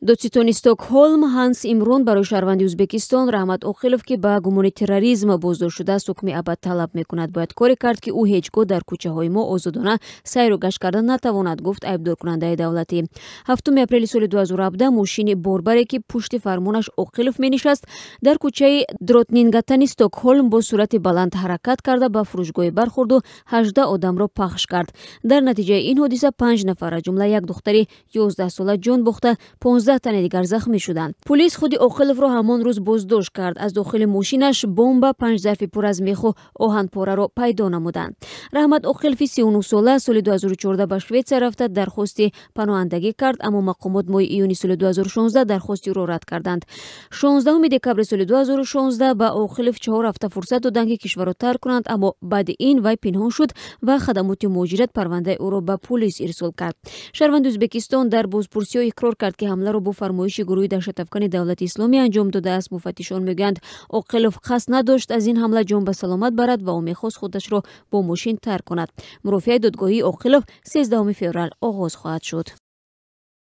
Додситони Стокҳолм Ҳанс Имрон барои шаҳрванди Ӯзбекистон Раҳмат Оқилов, ки ба гумони терроризм боздошт шудааст, ҳукми абад талаб мекунад. Бояд коре кард, ки ӯ ҳеҷ гоҳ дар кӯчаҳои мо озодона сайру гашт карда натавонад, гуфт айбдоркунандаи давлатӣ. 7 апрели соли 2017 мошини борбаре, ки пушти фармонаш Оқилов менишаст, дар кӯчаи Дротнингатани Стокҳолм бо суръати баланд ҳаракат карда, ба фурӯшгоҳе бархӯрду 18 одамро пахш кард. Дар натиҷаи ин ҳодиса панҷ нафар, аз ҷумла як духтари 11сола, ҷон бохта, 15 тани дигар захмӣ шуданд. Пулис худи Оқиловро ҳамон рӯз боздошт кард. Аз дохили мошинаш бомба, панҷ зарфи пур аз меху оҳанпораро пайдо намуданд. Раҳмат Оқилови 39сола соли 2014 ба Шветсия рафта, дархости паноҳандагӣ кард, аммо мақомот моҳи июни соли 2016 дархости ӯро рад карданд. 16 декабри соли 2016 ба Оқилов 4 ҳафта фурсат доданд, ки кишварро тарк кунанд, аммо баъди ин вай пинҳон шуд ва хадамоти муҳоҷират парвандаи ӯро ба пулис ирсол кард. Шаҳрванди Ӯзбекистон дар бозпурсиҳо иқрор кард, ки ҳамларо бо фармоиши гурӯҳи даҳшатафкани Давлати Исломӣ анҷом додааст. Муфаттишон мегӯянд, Оқилов қасд надошт аз ин ҳамла ҷон ба саломат барад ва ӯ мехост худашро бо мошин тарк кунад. Мурофиаи додгоҳии Оқилов 13 феврал оғоз хоҳад шуд.